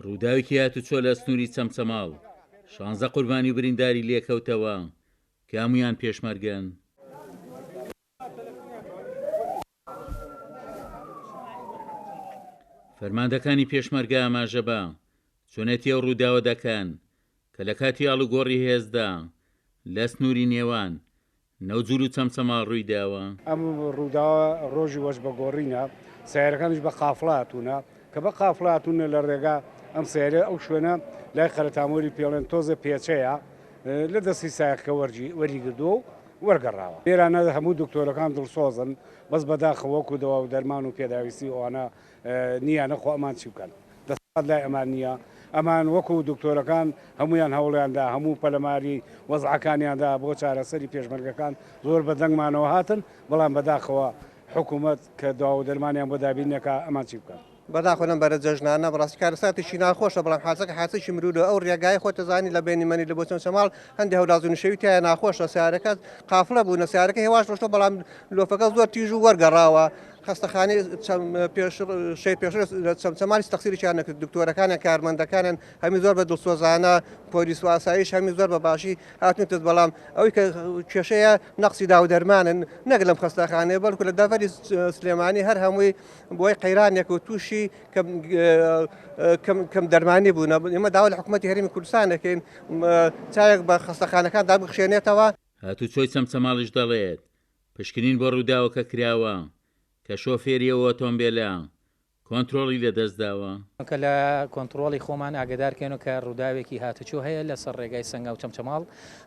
ڕووداوێکی هاتوچۆ لە سنووری چەمچەماڵ شانزە قوربانی و برینداری لێکەوتەوە کە هەموویان پێشمەرگەن. فەرماندەکانی پێشمەرگە ئاماژە بە چۆنێتی ئەو ڕووداوە دەکەن کە لە کاتی ئاڵوگۆڕی هێزدا لە سنووری نێوان نەوجول و چەمچەماڵ ڕووی داوە. ئەم ڕووداوە ڕۆژی وەجبەگۆڕینە، سەیارەکانیش بە قافڵە هاتوونە، کە بە قافڵە هاتوونە لە ڕێگا ئەم سەیارە ئەو شوێنە لای قەرەتامۆری پێڵێن تۆزێ پێچەیە لە دەستی سایەقەکە وەرگی وەریگردووە و وەرگەڕاوە. لێرانە هەموو دکتۆرەکان دڵسۆزن بەس بەداخەوە وەکو دەوا و دەرمان و پێداویستی ئەوانە نییانە خۆ ئەمان چی بکەن دەسەڵات لای ئەمان نییە ئەمان وەکو دکتۆرەکان هەموویان هەوڵیان دا هەموو پەلەماری وەزعەکانیان دا بۆ چارەسەری پێشمەرگەکان زۆر بە دەنگمانەوە هاتن بەڵام بەداخەوە حکومەت کە دوا و دەرمانیان بۆ دابین نەکا ئەمان چی بکەن. بەداخەوە لەم بەرە جەژنانە بەڕاستی کارەساتێکی ناخۆشە بەڵام حادسەکە حادسەکی مرورە ئەو ڕێگایە خۆت دەزانی لە بەینی مەنیلە بۆ چەمچەماڵ هەندێ هەوراز و نشێوی تیایە ناخۆشە سیارەکە قافلە بوونە سیارەکە هێواش ڕۆشتوە بەڵام لۆفەکە زۆر تیژ و وەرگەڕاوە خەستەخانەی شەهید پێشڕەو لە چەمچەماڵ هیچ تەقسیرێکیان نەکرد دکتۆرەکانیان کارمەندەکانیان هەمی زۆر بە دڵسۆزانە پۆلیس و ئاسایش هەمی زۆر بە باشی هاتوون بەڵام ئەوەی کە کێشەیە نەقسی داو دەرمانن نەک لەم خەستەخانەیە بەڵکو لە دەڤەری سلێمانی هەر هەمووی بۆی قەیرانێک و تووشی کەم دەرمانی بوون ئێمە داوا لە حکوومەتی هەرێمی کوردستان دەکەین چاوێک بە خەستەخانەکاندا بخشێنێتەوە. هاتوچۆی چەمچەماڵیش دەڵێت، پشکنین بۆ ڕووداوەکە کراوە کە شۆفێری ئەو ئۆتۆمبێلە کۆنترۆڵی لەدەستداوە. کە لە کۆنتڕۆڵی خۆمان ئاگەدارکەینەوە کە ڕووداوێکی هاتوچۆ هەیە لەسەر ڕێگای سەنگاو چەمچەماڵ،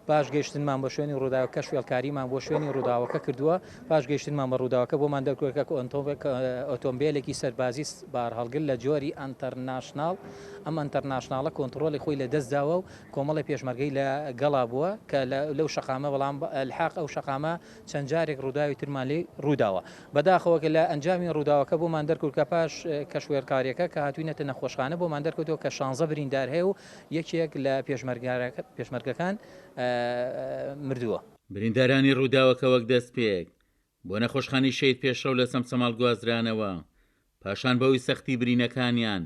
پاش گەیشتنمان بە شوێنی ڕووداوەکەش وێڵکاریمان بۆ شوێنی ڕووداوەکە کردووە، پاش گەیشتنمان بە ڕووداوەکە بۆمان دەرکەوت کە ئۆتۆمبێلێکی سەربازی بارهەڵگر لە جۆری ئەنتەرناشناڵ، ئەم ئەنتەرناشناڵە کۆنتڕۆڵی خۆی لەدەستداوە و کۆمەڵێ پێشمەرگەی لە گەڵا بووە کە لەو شەقامە بەڵام ئەلحاق ئەو شەقامە چەند جارێک ڕووداوی ترمان لێ ڕووداوە. بەداخەوە کە لە ئەنجامی ڕووداوەکە بۆمان دەرکەوت کە پاش کەشوێڵکاریەکە کە هاتووینەتە نەخۆشخانە بۆمان دەرکەوتەوە کە شانزە بریندار هەیە و یەکێک لە پێشمەرگەکان مردووە. بریندارانی ڕووداوەکە وەک دەستپێک بۆ نەخۆشخانەی شەهید پێشڕەو لە چەمچەماڵ گوازرانەوە، پاشان بەهۆی سەختی برینەکانیان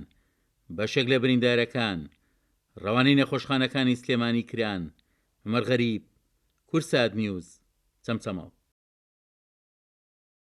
بەشێک لە بریندارەکان ڕەوانەی نەخۆشخانەکانی سلێمانی کران. عومەر غەریب، کوردسات نیوز، چەمچەماڵ.